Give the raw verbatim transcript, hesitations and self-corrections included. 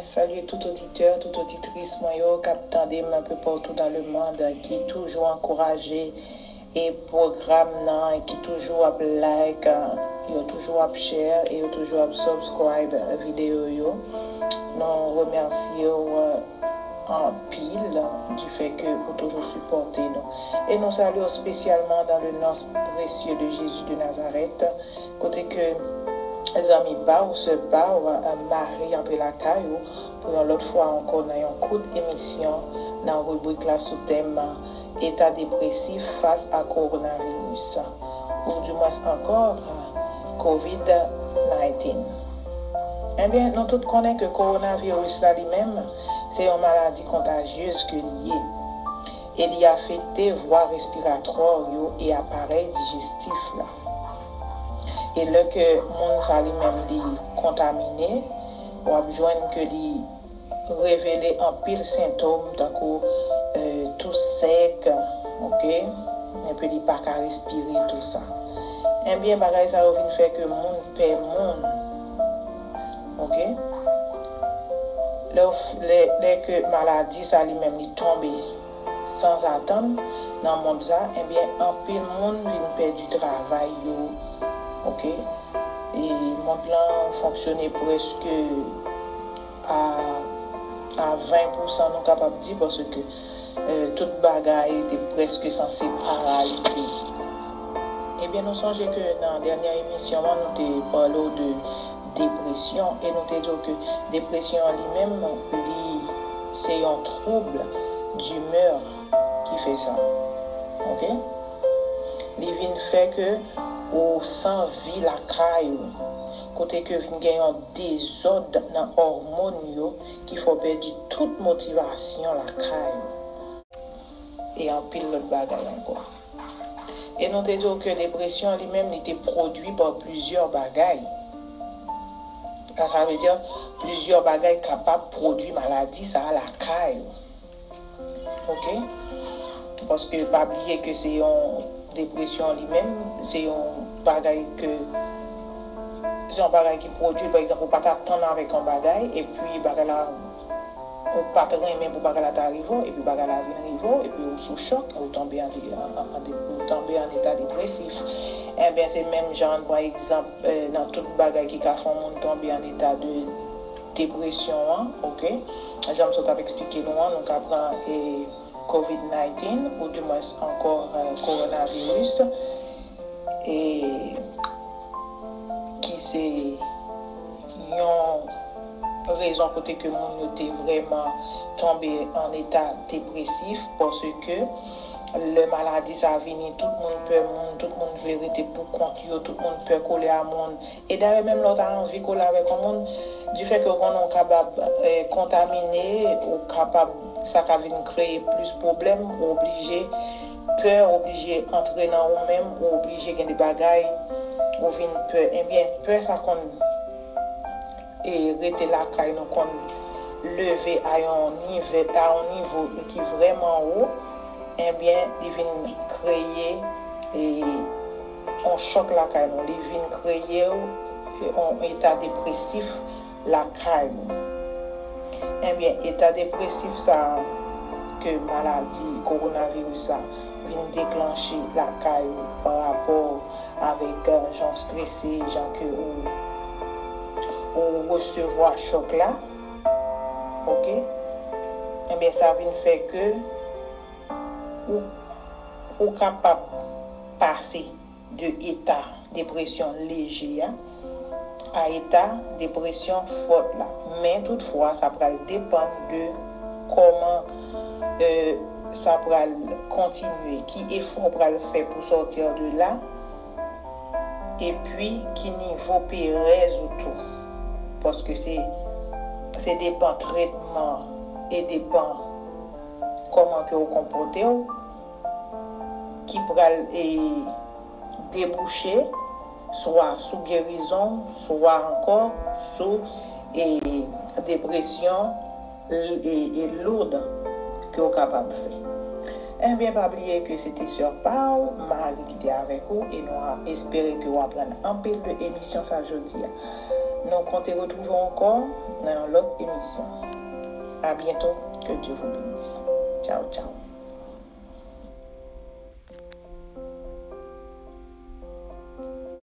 Salye tout oditè, tout oditris mwen yo k ap tande m anpe patou nan lemonn, ki toujou ankouraje e pwogram nan, e ki toujou ap like, yo toujou ap share, e yo toujou ap subscribe videyo yo. Nou remèsye w anpil du fait que ou toujou sipòte nou. E nou salye w espesyalman dans le nom précieux de Jésus de Nazareth, kote ke zanmi pa w, sè pa w, mari antre lakay ou pou yon lòt fwa ankò nan yon kout emisyon nan ribrik la sou tèm Eta depresif fas a kowonaviris, ou dimwens ankò kovid naytin. Ebyen, nou tout konnen ke kowonaviris la li menm, se yon maladi kontajyez ke li ye. E li afekte vwa respiratwa yo e aparèy dijestif la. E lè ke moun sa li menm li kontamine, w ap jwenn ke li revele anpil sentòm tankou, eh, tou sèk, oke? Epi li pa ka respire, tou sa. Ebyen, bagay sa yo vin fè ke moun pè moun, oke? Lè w f-, lè, lè ke maladi sa li menm li tonbe sanzatann nan mond sa, ebyen, anpil moun vin pèdi travay yo, oke? E mond lan fonksyone prèske a, a ven pousan, nou kapab di, paske, eh, tout bagay te prèske sanse paralize. Ebyen, nou sonje ke nan dènye emisyon an, nou te pale w de depresyon, e nou te di w ke depresyon an li menm, li se yon trouble d'humeur ki fè sa. Oke? Li vin fè ke ou san vi lakay ou, kote ke vin gen yon dezòd nan òmòn yo ki fè w pèdi tout motivasyon lakay ou. E anpil lòt bagay ankò. E nou te di w ke depresyon li menm, li te pwodui pa plizyè bagay. Sa vle di, plizyè bagay kapab pwodui maladi sa a lakay ou. Oke? Paske pa bliye ke se yon depresyon li menm, se yon bagay ke, se yon bagay ki pwodui, pa egzanp, ou pa t atann avèk yon bagay, epi bagay la, ou pa t renmen pou bagay la ta rive w, epi bagay la vin rive w, epi ou sou chòk, ou tonbe an, an, an, an de-, ou tonbe an eta depresif. Ebyen, se menm jan, pa egzanp, eh, nan tout bagay ki ka fè yon moun tonbe an eta de depresyon an, oke? Jan m sot ap eksplike nou an, nou ka pran, eh, kovid naytin, ou dimwens ankò, eh, kowonaviris, e ki se yon rezon kote ke moun yo te vrèman tonbe an eta depresif, paske lè maladi sa vini, tout moun pè moun, tout moun vle rete pou kont yo, tout moun pè kole a moun. E dayè, menm lè w ta anvi kole avèk yon moun, du fait ke w konnen w kapab, eh, kontamine, ou kapab, sa ka vin kreye plis pwoblèm, ou oblije pè, ou oblije antre nan ou menm, ou oblije gen de bagay, ou vin pè. Ebyen, pè sa konn, eh, rete lakay nou, konn leve a yon nivè, a yon nivo ki vrèman wo. Ebyen, li vin kreye, e, yon chòk lakay nou. Li vin kreye, e, yon eta depresif lakay nou. Ebyen, eta depresif sa a ke maladi kowonaviris la vin deklanche lakay ou pa rapò avèk, e, jan w strese, jan ke ou, ou resevwa chòk la, oke? Ebyen, sa vin fè ke ou, ou kapab pase de eta depresyon leje a, a eta depresyon fòt la. Men toutfwa, sa pral depann de kòman, e, sa pral kontinye, ki efò w pral fè pou sòti de la, epi ki nivo perèz ou tou. Paske se, se depan tretman e depan kòman ke w konpòte w ki pral, e, debouche swa sou gerizon, swa ankò sou, e, depresyon, e, e, loud ke w kapab fè. Ebyen, pa bliye ke se te sè pa w, Marie, ki te avèk ou, e nou a espere ke w aprann anpil de emisyon sa jodi a. Nou konte retwouve w ankò nan yon lòt emisyon. À bientôt, que Dieu vous bénisse. Tchao, tchao.